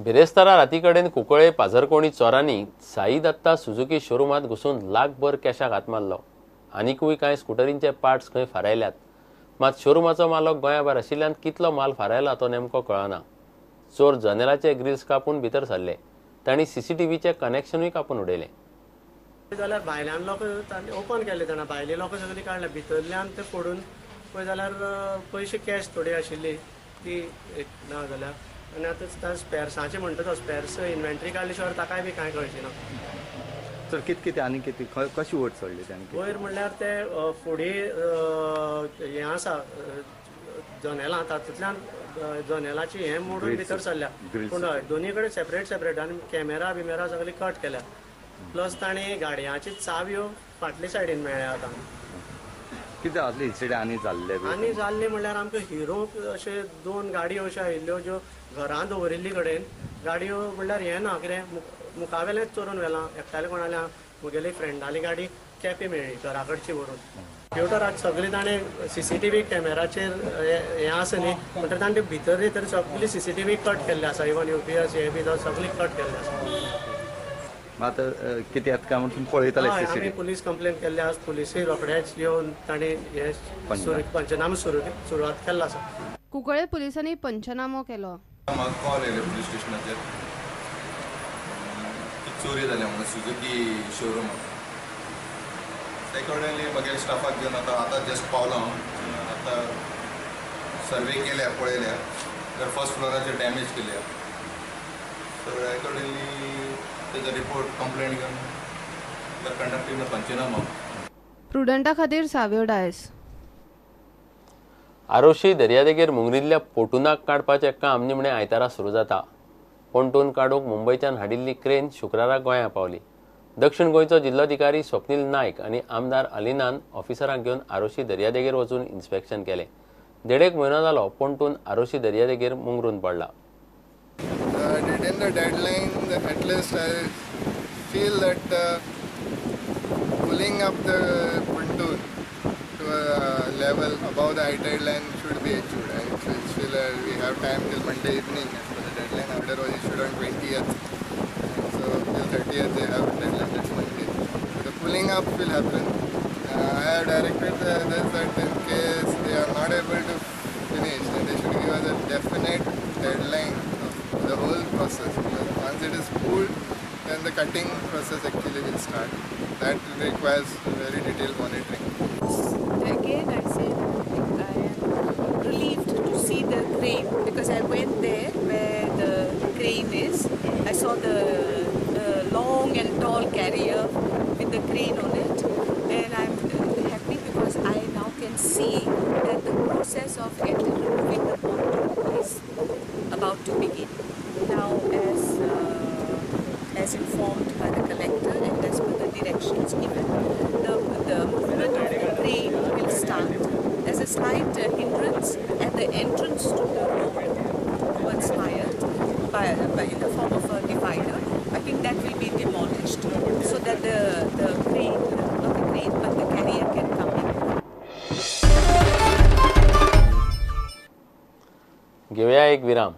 बिरेस्तारा राती कडेन कुंकळे पाझरकोणी चोरांनी साई दत्ता सुझुकी शोरुमांत घुसून लाखभर कॅशाक हात मारलो. आनिकूय कांय स्कुटरींचे पार्ट्स खंय फारायल्यात. मात शोरुमाचो मालक गोंया भायर आशिल्ल्यान कितलो माल फारायला तो नेमको कळना. चोर जनेलाचे ग्रिल्स कापून भितर सरले. तांणी सीसीटीव्हीचें कनेक्शनूय कापून उडयलें. जाल्यार भायल्यान लोक ओपन केले जाणा, भायले लोक सगळी काडले, भितरल्यान ते फोडून पळय जाल्यार पयशे कॅश थोडी आशिल्ली ती एक ना जाल्यार. आनी आतां स्पेर्सांचे म्हणटा तो स्पेर्स इन्व्हेंटरी काडली शिवाय ताकाय बी कांय कळचें ना. तर कितें कितें आनी कितें कशी वट चडली तांणी? वयर म्हणल्यार ते फुडें हें आसा जनेलां, तातूंतल्यान जनेलाची हें मोडून भितर सरल्या. पूण हय दोनी कडेन सेपरेट सेपरेट आनी कॅमेरा बिमेरा सगळी कट केल्या. प्लस ताणें गाडयांची चावयो फाटले सायडीन मेळ्ळ्या. आतां कितें असले इन्सिडंट आनी जाल्ले? आनी जाल्ले म्हणल्यार आमकां हिरो अशे दोन गाडयो अश्यो आयिल्ल्यो ज्यो घरांत दवरिल्ली कडेन गाडयो म्हणल्यार हें ना कितें मुखावेलेंच चोरून व्हेलां एकट्याले कोणाल्या म्हगेली फ्रेंडाली गाडी केपे मेळ्ळी घरा कडची व्हरून. कंप्युटराक सगळें ताणें सीसीटीव्ही कॅमेराचेर हें आसा न्ही म्हणटकीर ताणें भितर भितर सगळी सीसीटीव्ही कट केल्ले आसा. इवन यूपीएस हे बी सगळी कट केल्ले आसा. आतां कितें येता काय म्हणून पळयताले? आमी पुलीस कंप्लेन केल्ले आसा. पुलिसूय रोखडेच येवन ताणें हे पंचनामो सुरवात केल्लो आसा. कुंकळे पुलिसांनी पंचनामो केलो. म्हाका कॉल येयले पुलीस स्टेशनाचेर चोरी जाल्या म्हणून सुझुकी शोरुमाक. एकॉर्डिंगली म्हगेल्या स्टाफाक घेवन आतां आतां जस्ट पावलो हांव. आतां सर्वे केल्या पळयल्या तर फर्स्ट फ्लोराचेर डॅमेज केल्या. सो एकॉर्डिंगली तेजो रिपोर्ट कंप्लेंट घेवन कंडक्टींग the पंचनामो. प्रुडंटा खातीर साव्यो डायस. आरोशी दर्यादेगेर मुंगरिल्ल्या पोटुनाक काडपाचें काम निमणें आयतारा सुरू जाता. पोंटून काडूंक मुंबयच्यान हाडिल्ली क्रेन शुक्रारा गोंया पावली. दक्षिण गोंयचो जिल्लोधिकारी स्वप्नील नायक आनी आमदार अलिनान ऑफिसरांक घेवन आरोशी दर्यादेगेर वचून इन्स्पेक्शन केलें. देडेक म्हयनो जालो पोंटून आरोशी दर्यादेगेर मुंगरून पडला. Within the deadline, at least I feel that pulling up the pontoon to a level above the high tide line should be achieved. I feel we have time till Monday evening as per the deadline. Order was issued on 20th, so till 30th they have a deadline, that's Monday. So the pulling up will happen. I have directed the others that in case they are not able to finish, then they should give us a definite deadline of the whole process. Because once it is pulled, then the cutting process actually will start. That requires very detailed monitoring. Again, I say that I am relieved to see the crane, because I went there where the crane is. I saw the long and tall carrier with the crane on it, and I'm happy because I now can see that the process of removing the pontoon is about to begin. Now, as informed by the collector and as per the directions given, the movement of the crane will start. There's a slight hindrance at the entrance to the road towards Hyatt by in the form of a divider. I think that will be demolished so that the crane, not the crane, but the carrier can come in. घेऊया एक विराम.